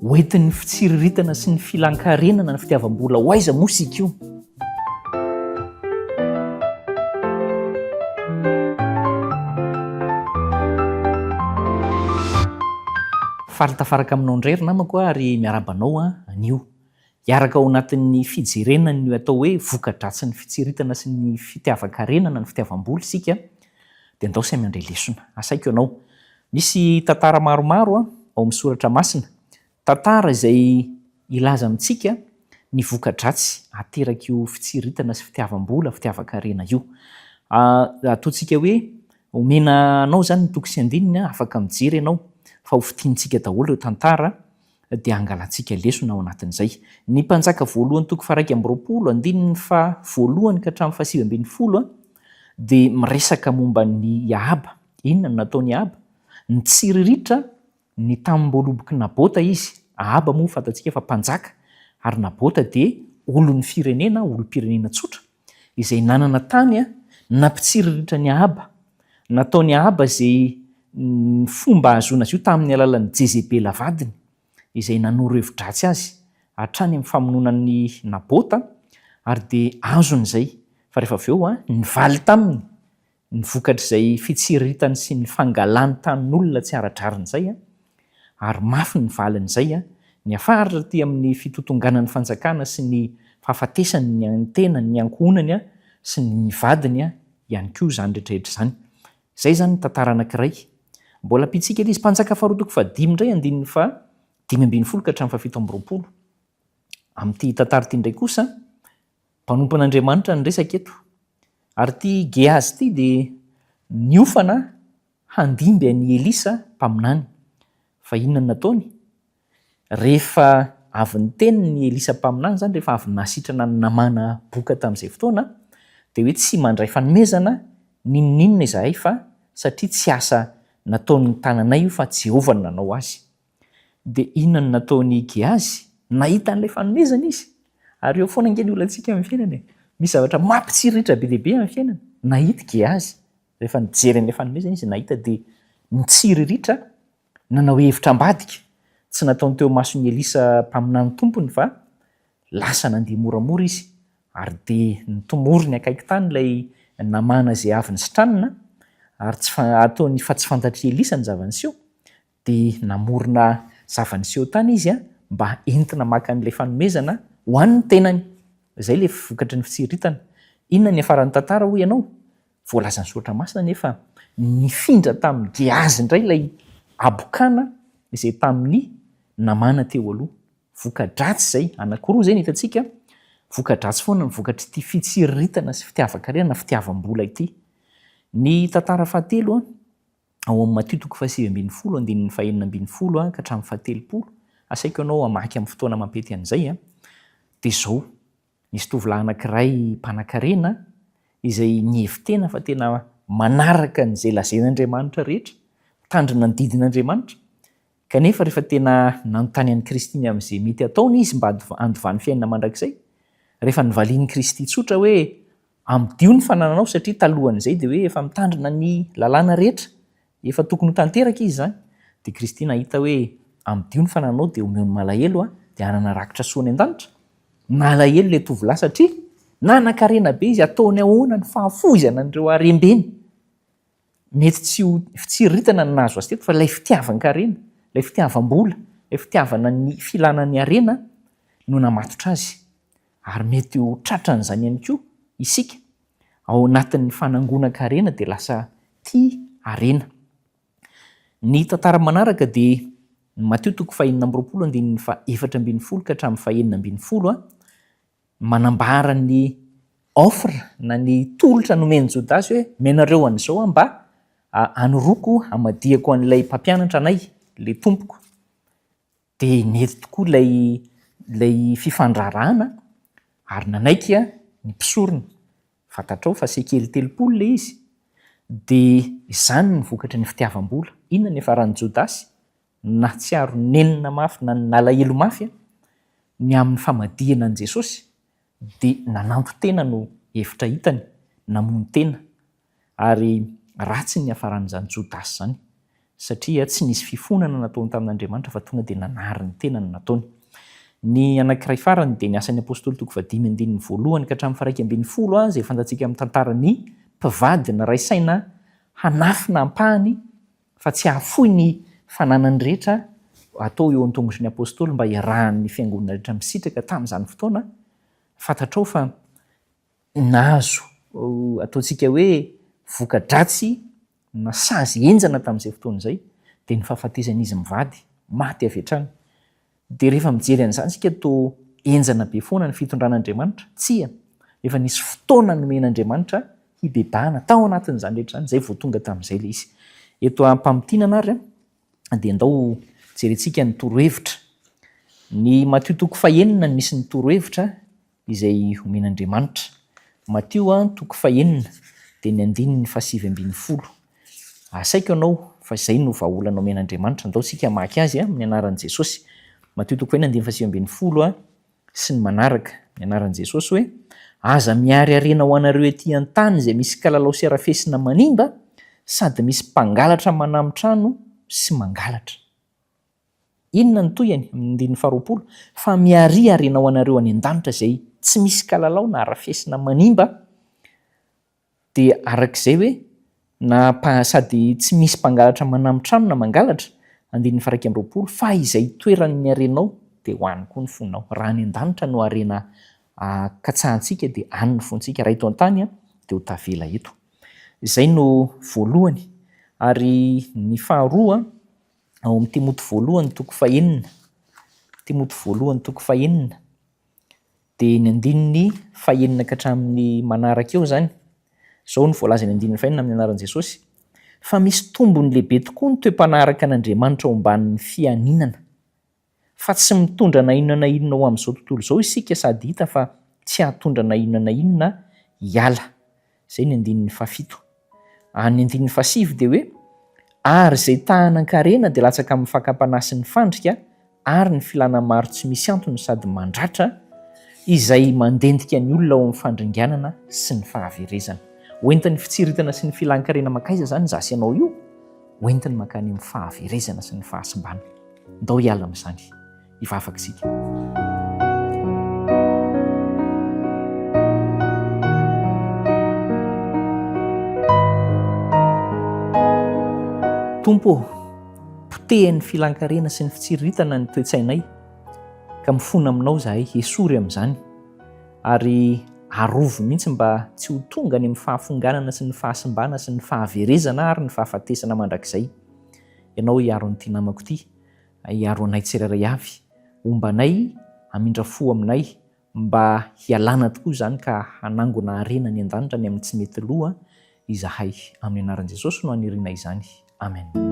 Hoentin'ny fitsiriritana sy ny filan-karena na ny fitiavam-bola ho aiza moa isika io? Faly tafaraka aminao indray ry namako ary miarahaba anao anio. Hiaraka ao anatin'ny fijerena ny atao hoe voka-dratsin'ny fitsiritana sy ny fitiavan-karena na ny fitiavam-bola isika dia ndao samy handray lesona. Asaiko ianao. Misy tantara maromaro ao amin'ny soratra masina. Tantara izay hilaza amintsika ny voka-dratsy aterak'io fitsiritana sy fitiavam-bola, fitiavan-karena io. Ataontsika hoe omena anao izany ny toko sy andininy, afaka mijery ianao fa ho fintinintsika daholo ireo tantara dia hangalantsika lesona ao anatin'izay. Ny Mpanjaka voalohany toko faha-21 andininy faha voalohany ka hatramin'ny faha-19 dia miresaka momba an'i Ahaba. Inona no nataon'i Ahaba? Nitsiriritra ny tamim-boalobok'i Nabota izy. Ahaba moa fantatsika fa mpanjaka ary Nabota dia olon'ny firenena, olom-pirenena tsotra. izay nanana tany nampitsiriritra an'i Ahaba. Nataon'i Ahaba izay fomba hahazoana azy io tamin'ny alalan'i Jezebela vadiny, izay nanoro hevi-dratsy azy hatrany amin'ny famonoana an'i Nabota, ary dia azony izay. Fa rehefa avy eo, nivaly taminy Ny vokatr'izay fitsiriritany sy ny fangalany tanin'olona tsy ara-drariny izay, ary mafy ny valin'izay, niafara aty amin'ny fitotonganan'ny fanjakana sy ny fahafatesany ny tenany, ny ankohonany sy ny vadiny ihany koa izany rehetrarehetra izany. Izay izany ny tantara anankiray. Mbola ampiantsika ilay izy. Mpanjaka faharoa toko fahadimy indray andininy faha 15 ka hatramin'ny faha 27. Amin'ity tantara ity indray kosa, Mpanompon'Andriamanitra no resaka eto. Ary ity Gehazy ity dia niofana handimby an'i Elisa mpaminany. Fa inona no nataony? Rehefa avy niteny ny Elisa mpaminany izany, rehefa avy nahasitrana an'i Namàna boka tamin'izay fotoana, dia hoe tsy mandray fanomezana n'inon'inona izahay fa satria tsy asa nataon'ny tananay io fa Jehovah no nanao azy. Dia inona no nataon'i Gehazy? Nahita an'ilay fanomezana izy. Ary eo foana ange ny olantsika amin'ny fiainana e. Misy zavatra mampitsiriritra be dia be amin'ny fiainana. Nahita i Gehazy. Rehefa nijery an'ilay fanomezana izy, nahita dia nitsiriritra, nanao hevitra ambadika. Tsy nataony teo imason'i Elisa mpaminany tompony fa lasa nandeha moramora izy. Ary dia nitomorony akaiky tany ilay namana izay avy nisitranina, ary tsy ataony fa tsy fantatr'i Elisa ny zava-niseho. Dia namorona zava-niseho tany izy mba entina maka an'ilay fanomezana ho an'ny tenany. Izay ilay vokatry ny fitsiriritana. Inona ny niafaran'ny tantara hoy ianao? Voalazan'ny Soratra Masina anefa nifindra tamin'i Gehazy indray ilay habokana izay tamin'ny Namàna teo aloha. Voka-dratsy izay. Anankiroa izay no hitantsika. Voka-dratsy foana ny vokatr'ity fitsiriritana sy fitiavan-karena na fitiavam-bola ity. Ny tantara fahatelo ao amin'ny Matio toko fahasivy ambin'ny folo andininy fahenina ambin'ny folo ka hatramin'ny fahatelopolo, asaiko ianao hamaky amin'ny fotoana mampety an'izay, dia izao, nisy tovolahy anankiray mpanankarena izay nihevi-tena fa tena manaraka an'izay lazain'Andriamanitra rehetra, mitandrina ny didin'Andriamanitra, kanefa rehefa tena nanontany an'i Kristy ny amin'izay mety hataony izy mba handovany fiainana mandrakizay, rehefa novalian'i Kristy tsotra hoe Amidio ny fanananao satria talohan'izay dia hoe efa mitandrina ny lalàna rehetra, efa tokony ho tanteraka izy izany. Dia Kristy nahita hoe amidio ny fanananao dia omeo ny malahelo dia hanana rakitra soa any an-danitra. Nalahelo ilay tovolahy satria nanan-karena be izy, ataony ahoana ny fahafoizana an'ireo harem-beny. Mety tsy ho fitsiriritana ny nahazo azy teto fa ilay fitiavan-karena, ilay fitiavam-bola, ilay fitiavana ny filana ny harena no namatotra azy. Ary mety ho tratran'izany ihany koa isika, ao anatin'ny fanangonan-karena dia lasa tia harena. Ny tantara manaraka dia ny Matio toko fahenina amby roapolo andininy faha-efatra ambin'ny folo ka hatramin'ny fahenina ambin'ny folo, manambara ny offre na ny tolotra nomen'i Jodasy hoe omenareo an'izao aho mba hanoroko, hamadihako an'ilay mpampianatra anay, ilay tompoko. Dia nety tokoa ilay ilay fifandraharahana ary nanaiky ny mpisorona. Fantatrao fa sekely 30 ilay izy. Dia izany ny vokatry ny fitiavam-bola. Inona ny niafaran'i Jodasy? Nahatsiaro nenina mafy na nalahelo mafy ny amin'ny famadihana an'i Jesosy, dia nananton-tena no hevitra hitany, namono tena. Ary ratsy ny niafaran'izany Jodasy izany. Satria tsy nisy fifonana nataony tamin'Andriamanitra fa tonga dia nanary ny tenany nataony. Ny anankiray farany dia ny Asan'ny Apostoly toko fahadimy andininy voalohany ka hatramin'ny faha-11 izay fantatsika amin'ny tantaran'ny mpivady niray saina hanafina ampahany fa tsy hahafoy ny fananany rehetra atao eo an-tongotry ny Apostoly mba hiarahan'ny fiangonana rehetra misitraka tamin'izany fotoana. Fantatrao fa nahazo ataontsika hoe voka-dratsy na sazy henjana tamin'izay fotoana izay dia ny fahafatesan'izy mivady, maty avy hatrany. Dia rehefa mijery an'izany isika toa henjana be foana ny fitondran'Andriamanitra. Tsia, efa nisy fotoana nomen'Andriamanitra hibebahana tao anatin'izany rehetra izany, izay vao tonga tamin'izay ilay izy. Eto am-pamintinana ary dia ndao jerentsika ny torohevitra. Ny Matio toko fahenina no misy ny torohevitra izay omen'Andriamanitra. Matio toko fahenina dia ny andininy fahasivy ambin'ny folo. Asaiko ianao fa izay no vahaolana omen'Andriamanitra. Andao isika hamaky azy amin'ny anaran'i Jesosy. Matio toko fahenina andininy fahasivy ambin'ny folo sy ny manaraka. Ny anaran'i Jesosy hoe, Aza mihary harena ho anareo ety an-tany izay misy kalalao sy harafesina manimba sady misy mpangalatra manami-trano sy mangalatra. Inona no tohiny? Amin'ny andininy faharoapolo, Fa miharia harena ho anareo any an-danitra izay tsy misy kalalao na harafesina manimba, dia araka izay hoe, na sady tsy misy mpangalatra manami-trano na mangalatra, andininy faha-21, fa izay itoeran'ny harenao dia ho any koa ny fonao. Raha any an-danitra no harena katsahantsika dia any ny fontsika, raha eto an-tany dia ho tavela eto. Izay no voalohany. Ary ny faharoa, ao amin'ny Timoty voalohany toko fahenina, Timoty voalohany toko fahenina, dia ny andininy fahenina ka hatramin'ny manaraka eo izany. Izao no voalazan'ny andininy fahenina amin'ny anaran'i Jesosy, Fa misy tombony lehibe tokoa ny toe-panahy araka an'Andriamanitra ao ambanin'ny fianinana. Fa tsy mitondra na inona na inona ho amin'izao tontolo izao isika sady hita fa tsy hahatondra na inona na inona hiala. Izay ny andininy fahafito. Any andininy fahasivy dia hoe, Ary izay ta-hanan-karena dia latsaka amin'ny fakam-panahy sy ny fandrika ary ny filàna maro tsy misy antony sady mandratra, izay mandentika ny olona ao amin'ny fandringanana sy ny fahaverezana. Hoentin'ny fitsiritana sy ny filan-karena mankaiza izany izaho sy ianao io? Hoentiny mankany amin'ny fahaverezana sy ny fahasimbana. Ndao hiala amin'izany. Hivavaka isika. Tompo ô, potehin'ny filan-karena sy ny fitsiriritana ny toe-tsainay, ka mifona aminao izahay, esory amin'izany, ary arovy mihitsy mba tsy ho tonga any amin'ny fahafonganana sy ny fahasimbana sy ny fahaverezana ary ny fahafatesana mandrakizay. Ianao hiaro an'ity namako ity, hiaro anay tsirairay avy, homba anay, hamindra fo aminay, mba hialana tokoa izany ka hanangona harena any an-danitra any amin'ny tsy mety loha izahay. Amin'ny anaran'i Jesosy no aniriana izany. Amen.